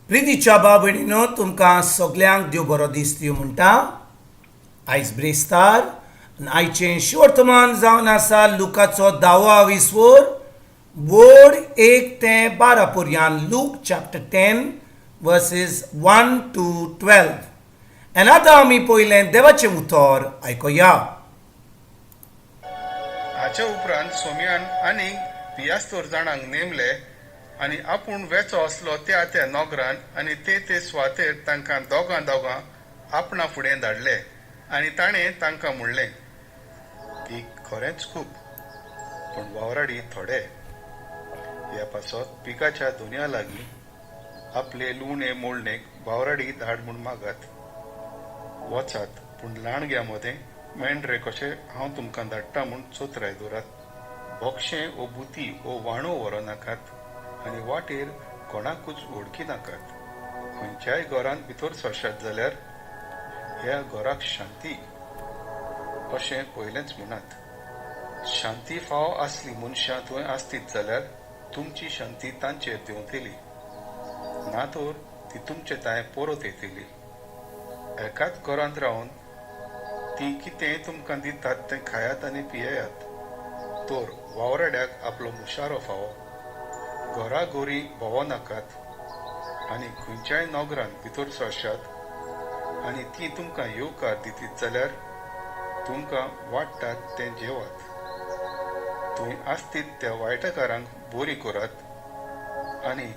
प्रितीच्या भाव भयणीनो, तुमकां सगल्यांक देव बरो दीस दिवं म्हणटा. आयज ब्रेस्तार आनी आयचें शिवर्तमान जावन आसा लुकाचो धावो विस्वोर वड 1 ते 12 पर्यान, Luke chapter 10 verses 1 to 12. आनी आतां आमी पयलें देवाचें उतर आयकुया. हाचे उपरांत सोम्यान आनीक पियास्तोर जाणांक नेमले आनी आपूण वेचो आसलो त्या त्या नोगरान आनी ते ते सुवातेर तांकां दोगां दोगां आपणा फुडें धाडले आनी ताणें तांकां म्हणलें, पीक खरेंच खूब पूण वावराडी थोडे. ह्या पासत पिकाच्या दोनया लागीं आपले लुवणे मोडणेक वावराडी धाड म्हूण मागात. वचात, पूण लांडग्या मदें मेंढरे कशे हांव तुमकां धाडटा म्हूण चोतराय दवरात. बोक्षें ओ बुती ओ वाणो व्हरो नाकात आनी वाटेर कोणाकूच वळखी नाकात. खंयच्याय घरांत भितर सरशात जाल्यार, ह्या घराक शांती अशें पयलेंच म्हणात. शांती फाव आसली मनशां थंय आसतीत जाल्यार तुमची शांती तांचेर देंवतली, ना तर ती तुमचे तांय परत येतली. एकाच घरांत रावन ती कितें तुमकां दितात तें खायात आनी पियेयात, तर वावराड्याक आपलो मुशारो फावो. घरा घोरी भोंवो नाकात. आनी खंयच्याय नगरांत भितर सरशात आनी ती तुमकां येवकार दितीत जाल्यार तुमकां वाडटात तें जेवात. थंय आसतीत त्या वायटकारांक बरी करात आनी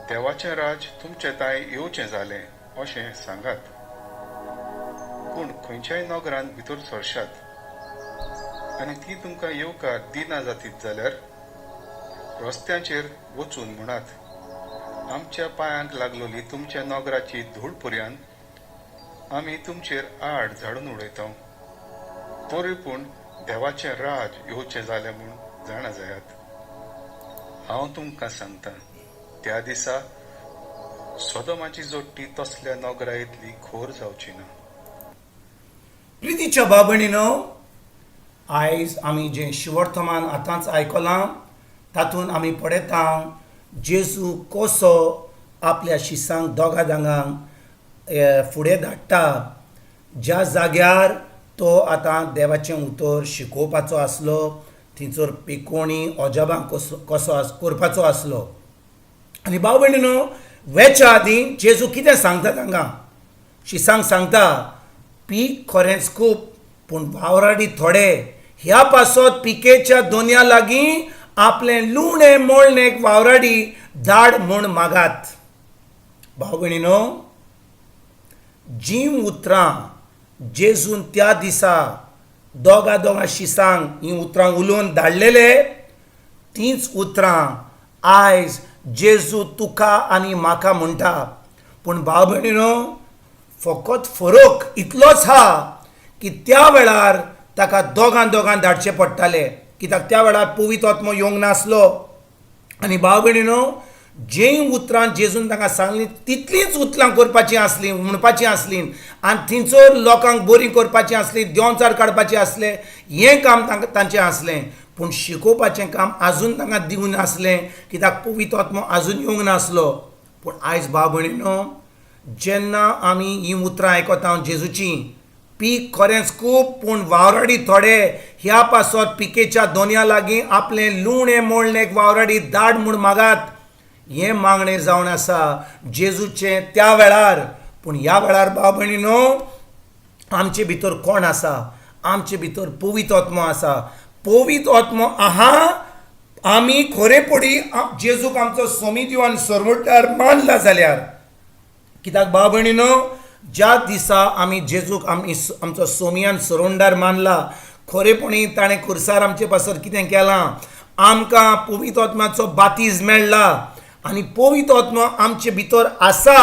देवाचें राज तुमचे तांय येवचें जालें अशें सांगात. पूण खंयच्याय नगरांत भितर सरशात आनी ती तुमकां येवकार दिना जातीत जाल्यार रस्त्यांचेर वचून म्हणात, आमच्या पांयांक लागलोली तुमच्या नगराची धूळ पर्यान आमी तुमचेर आड झाडून उडयता. तरी पूण देवाचें राज येवचें जालें म्हूण जाणा जायात. हांव तुमकां सांगता, त्या दिसा सोदोमाची जोडटी तसल्या नगरा इतली खोर जावची ना. प्रितीच्या भाव भयणीनो, आयज आमी जें शिवर्तमान आतांच आयकलां तातूंत आमी पळयता जेजू कसो आपल्या शिसांक दोगा दांगांक फुडें धाडटा, ज्या जाग्यार तो आतां देवाचें उतर शिकोवपाचो आसलो, थंयसर पिकोणी अजाबां कसो कसो करपाचो आसलो. आनी भाव भयणीनो, वेच्या आदीं जेजू कितें सांगता तांकां, शिसांक सांगता, पीक खरेंच खूब पूण वावराडी थोडे. ह्या पासत पिकेच्या दोनया लागीं आपलें लुवणें मोळणेक वावराडी धाड म्हूण मागात. भाव भयणीनो, जीं उतरां जेजून त्या दिसा दोगा दोगा शिसांक हीं उतरां उलोवन धाडलेले, तींच उतरां आयज जेजू तुका आनी म्हाका म्हणटा. पूण भाव भयणीनो, फकत फरक इतलोच हा की त्या वेळार ताका दोगां दोगां धाडचे पडटाले, कित्याक त्या वेळार पवित्र आत्मो येवंक नासलो. आनी भाव भयणीनो, जीं उतरां जेजून तांकां सांगलीं तितलींच उतरां करपाचीं आसलीं, म्हणपाचीं आसलीं आनी थंयसर लोकांक बरीं करपाचीं आसलीं, देंवचार काडपाचें आसलें, हें काम तांकां तांचें आसलें. पूण शिकोवपाचें काम आजून तांकां दिवंक नासलें, कित्याक पवित्र आत्मो आजून येवंक नासलो. पूण आयज भाव भयणीनो, जेन्ना आमी हीं उतरां आयकता जेजूचीं, पीक खरेंच खूब पूण वावराडी थोडे, ह्या पासत पिकेच्या दोनया लागीं आपलें लुवणें मोळणेक वावराडी धाड म्हूण मागात, हें मागणें जावन आसा जेजूचें त्या वेळार. पूण ह्या वेळार भाव भयणीनो, आमचे भितर कोण आसा? आमचे भितर पवित्र आत्मो आसा. पवित्र आत्मो आहा, आमी खरेपणी जेजूक आमचो सोमी देव आनी सरवटार मानला जाल्यार. कित्याक भाव भयणीनो, ज्या दिसा आमी जेजूक आमी आमचो सोमियान सरोंडार मानला, खरेपणी ताणें खुर्सार आमचे पासत कितें केलां, आमकां पवित्र आत्म्याचो बातीज मेळ्ळा आनी पवित्र आत्मो आमचे भितर आसा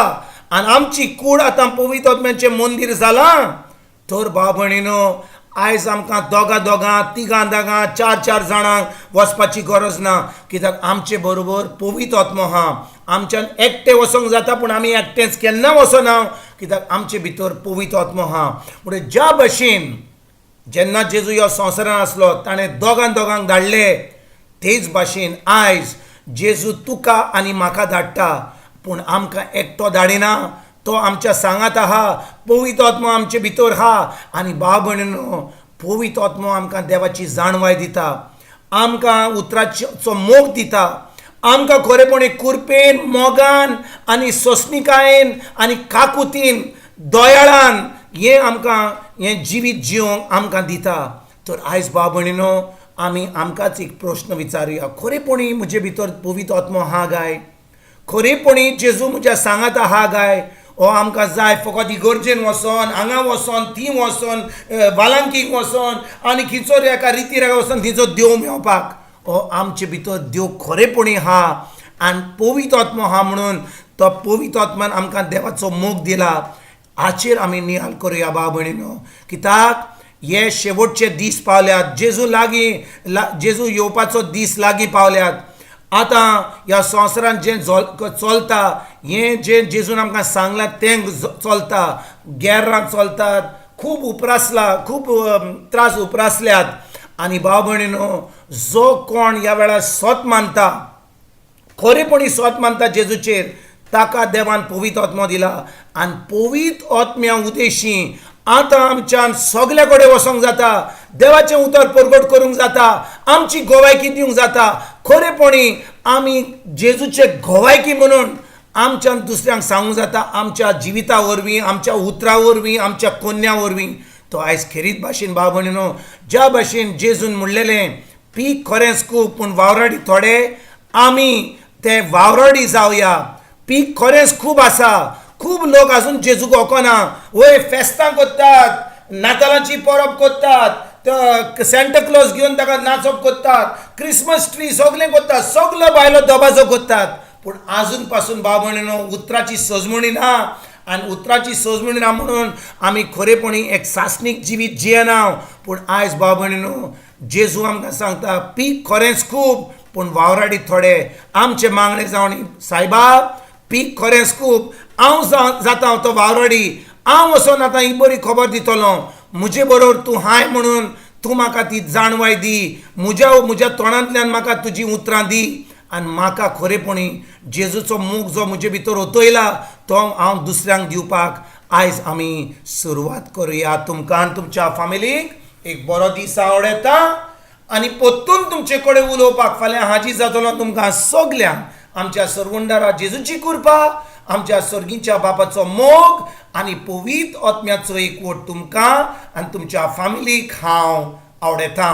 आनी आमची कूड आतां पवित्र आत्म्याचें मंदीर जालां, तर भाव भयणीनो, आयज आमकां दोगां दोगां, तिगां दोगां, चार चार जाणांक वचपाची गरज ना, कित्याक आमचे बरोबर पवित्र आत्मो आहा. आमच्यान एकटें वचोंक जाता, पूण आमी एकटेंच केन्ना वचना, कित्याक आमचे भितर पवित्र आत्मो आहा. म्हणून ज्या भशेन जेन्ना जेजू ह्या संवसारान आसलो ताणें दोगां दोगांक धाडले, तेच भाशेन आयज जेजू तुका आनी म्हाका धाडटा. पूण आमकां एकटो धाडिना, तो आमच्या सांगात आहा. पवित्र आत्मो आमचे भितर आहा. आनी भाव भयणीनो, पवित्र आत्मो आमकां देवाची जाणवाय दिता, आमकां उतराचो मोग दिता, आमकां खरेपणी कुरपेन, मोगान आनी सोंसणिकायेन आनी काकुतीन, दयाळान हें आमकां हें जिवीत जिवंक आमकां दिता. तर आयज भाव भयणीनो, आमी आमकांच एक प्रश्न विचारुया, खरेपणी म्हजे भितर पवित्र आत्मो आहा काय? खरेपणी जेजू म्हज्या सांगात आहा काय? हो आमकां जाय फकत इगर्जेन वचोन, हांगा वचोन, थंय वचोन, वालांकीक वचोन आनी खंयचो एका रिती रेगा वचोन थंयचो देव मेळपाक? हो आमचे भितर देव खरेपणी आहा आनी पवित्र आत्मो आहा म्हणून तो पवित्र आत्मान आमकां देवाचो मोग दिला. हाचेर आमी नियाळ करुया भाव भयणीनो, कित्याक हे शेवटचे दीस पावल्यात. जेजू लागीं, जेजू येवपाचो दीस लागीं पावल्यात. आतां ह्या संवसारांत जें चलता, हें जें जेजून आमकां सांगलां तें चलता. गेर्रां चलतात, खूब उप्रासला, खूब त्रास उप्रासल्यात. आनी भाव भयणीनो, जो कोण ह्या वेळार सत मानता, खरेपणी सत मानता जेजूचेर, ताका देवान पवित्र आत्मो दिला. आनी पवित्र आत्म्या उदेशी आतां आमच्यान सगल्या कडेन वचोंक जाता, देवाचें उतर परगट करूंक जाता, आमची गोवायकी दिवंक जाता. खरेपणी आमी जेजूचे गोवायकी म्हणून आमच्यान दुसऱ्यांक सांगूंक जाता, आमच्या जिविता वरवीं, आमच्या उतरां वरवीं, आमच्या कोन्या वरवीं. तो आयज खेरीत भाशेन भाव भयणीनो, ज्या भाशेन जेजून म्हणलेलें, पीक खरेंच खूब पूण वावराडी थोडे, आमी ते वावराडी जावया. पीक खरेंच खूब आसा, खूब लोक आजून जेजूक वळखना. वय फेस्तां करतात, नातालांची परब करतात, सेंटा क्लॉज घेवन ताका नाचप करतात, क्रिसमस ट्री सगलें करतात, सगलो बायलो दबाजो करतात, पूण आजून पासून भाव भयणीनो उतराची सजमणी ना. आनी उतराची सजमणी ना म्हणून आमी खरेपणी एक सासणीक जिवीत जियेना. पूण आयज भाव भयणीनो, जेजू आमकां सांगता, पीक खरेंच खूब पूण वावराडी थोडे. आमचे मागणें जावन, सायबा पीक खरेंच खूब, हांव जाता तो वावराडी, हांव वचोन आतां ही बरी खबर दितलो, म्हजे बरोबर तूं हाय म्हणून तूं म्हाका ती जाणवाय दी, म्हज्या म्हज्या तोंडांतल्यान म्हाका तुजी उतरां दी आनी म्हाका खरेपणी जेजूचो मोग जो म्हजे भितर ओतयला तो हांव दुसऱ्यांक दिवपाक आयज आमी सुरवात करुया. तुमकां आनी तुमच्या फामिलीक एक बरो दीस आवडटा आनी परतून तुमचे कडेन उलोवपाक फाल्यां हाजीर जातलो. तुमकां सगल्यांक आमच्या सरवंडारा जेजूची कृपा, आमच्या सर्गीच्या बापाचो मोग आनी पवित्र आत्म्याचो एकवट तुमकां आनी तुमच्या फामिलीक हांव आवडटा.